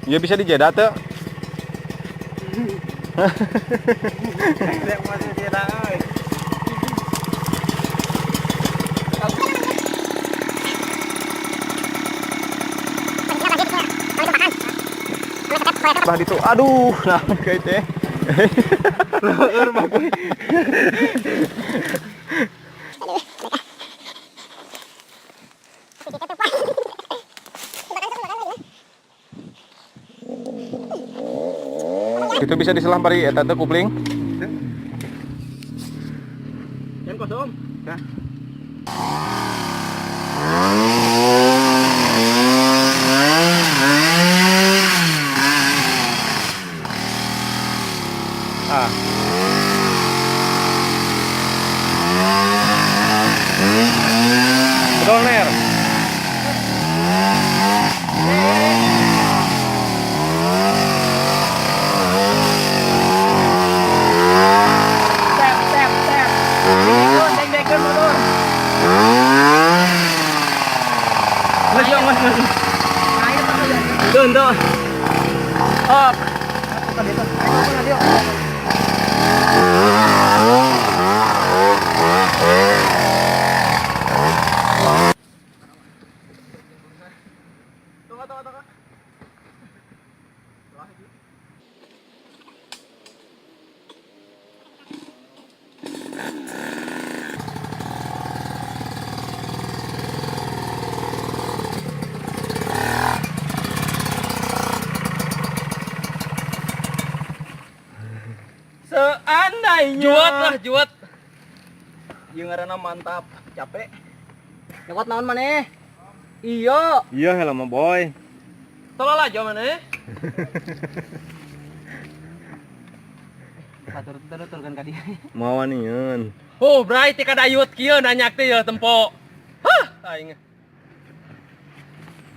Ya bisa dijeda teu? Bah ditu. Aduh, nah kayak teh. Leur bagus. Itu bisa diselampari eta teh kupling. Yang kosong. Ah. Betul, Ner. Tap tap tap. Deng deng motor. Mas yo mas mas. Tuh tuh. Up. Seandainya. Juat lah, juat. Ieu ngaranna mantap, capek. Nyokot naon maneh? Iya. Iya, hello mah boy. Tolol aja mana? Satur turun ka dieu. Mawanieun. Oh, bray ti kadayut kieu nanyak teh ya tempo. Hah, aing.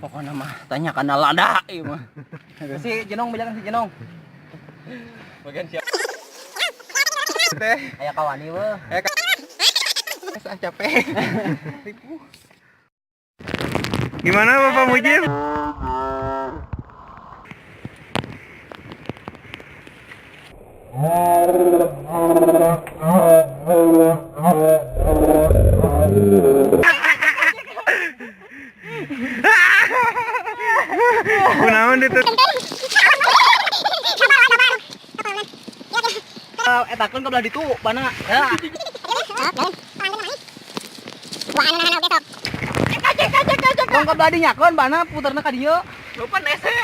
Pokoknya mah tanya kana lada ieu mah. Si Jenong bejakan si Jenong. Bagian siap. Teh, Aya kawani weh. ah capek. Gimana Bapak Mujib? Kunaon ditu? Eta keun ka belah ditu bana. Ya. Tong ka belah dinya keun bana puterna ka dieu. Lupa nese.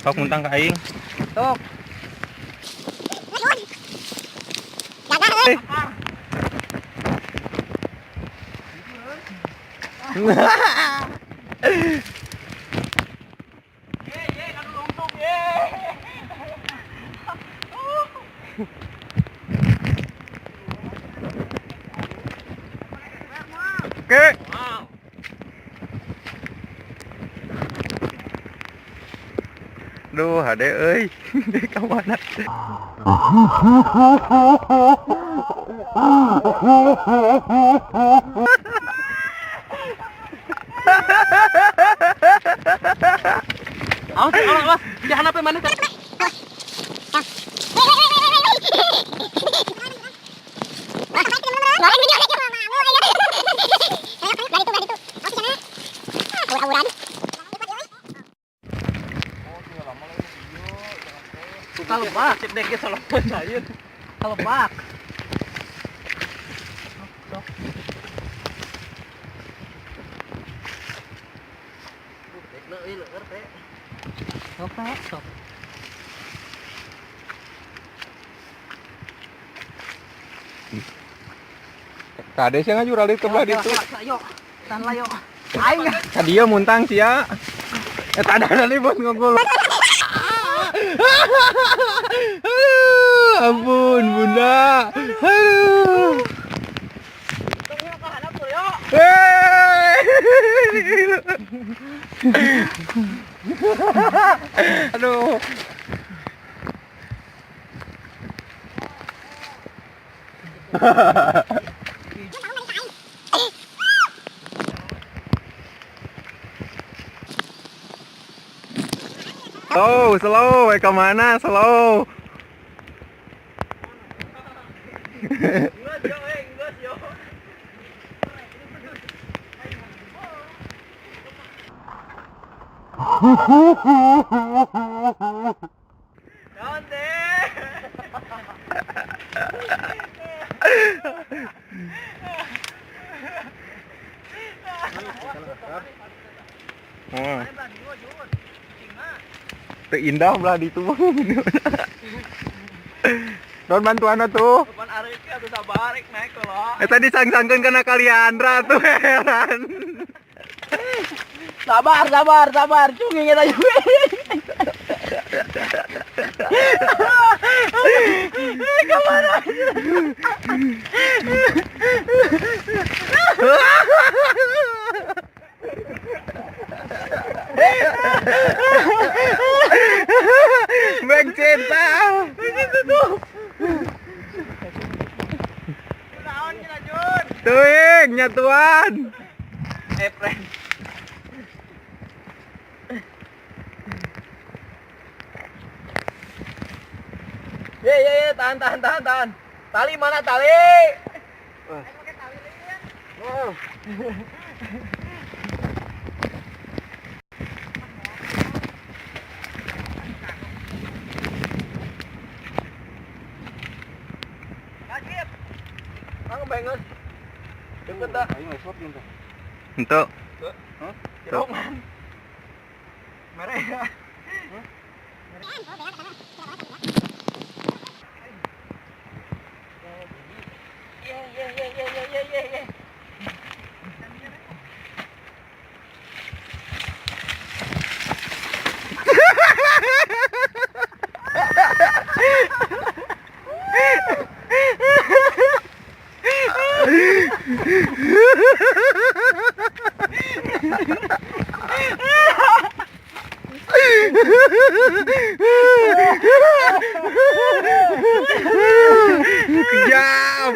Sok muntang ka aing. Sok. Ye ye kanu lungtung ye. Oke. Wow. Duh, hade euy. Di ka mana? Awas, awas, awas. Jangan apa mana? Kalebak, Cek dek ge solo cair. kalebak. Sok sok. Kade sih ngajuralit ke belah ditu. Ayo, tahan lah yuk. Aing. Ka dieu muntang sia. Eta ada nih bos ngogol. Aduh, ampun bunda. Aduh. Hey. Aduh. Slow, slow, kemana? Slow. Oh. Teu indah belah ditu mah. Don bantuan tuh. Eh tadi sang-sangkeun kana Kaliandra tuh heran. Sabar, sabar, sabar. Cunging kita juga. Kemana? Bang cinta. Tuing nyatuan. Friend. Ye ye ye, tahan tahan tahan tahan. Tali mana tali? Kaget. Mang banget. Cepet tak? Untuk Hah? Merah ya. Ye ye ye ye ye ye ye ye. Kejam.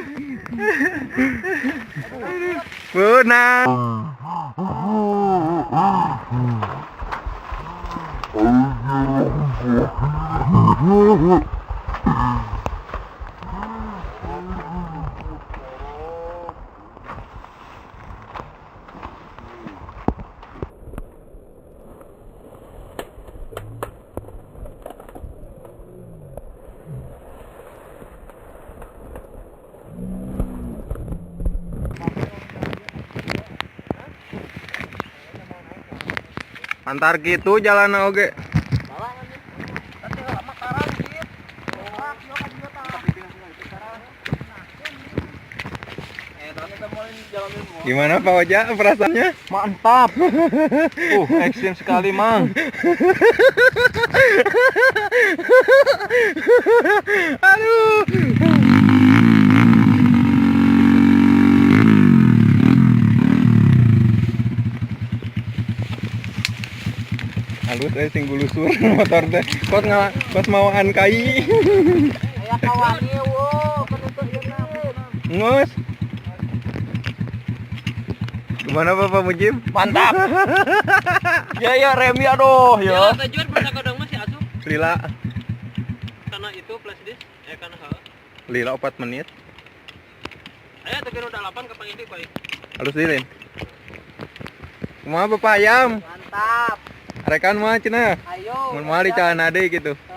Benar. Antar gitu jalan oge. Gimana Pak Oja perasaannya? Mantap. Ekstrim sekali, Mang. Aduh. Halus sing gulusur motor teh. Kos ngala kos mawaan kai. Aya kawangi wo, penutup ieu. Ngus. Gimana Bapak Mujib? Mantap. Ya ya remi aduh ya. Tujuan pernah kadang masih asup Lila, karena itu flash disk karena hal. lila 4 menit. Ayo tapi udah 8 ke pangiti koi. Halus dilin. Kumaha Bapak ayam? Mantap. Rekan mah cenah. Ayo. Mun moal di calana deui gitu. Tuh.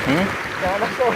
Hmm? Jangan masuk.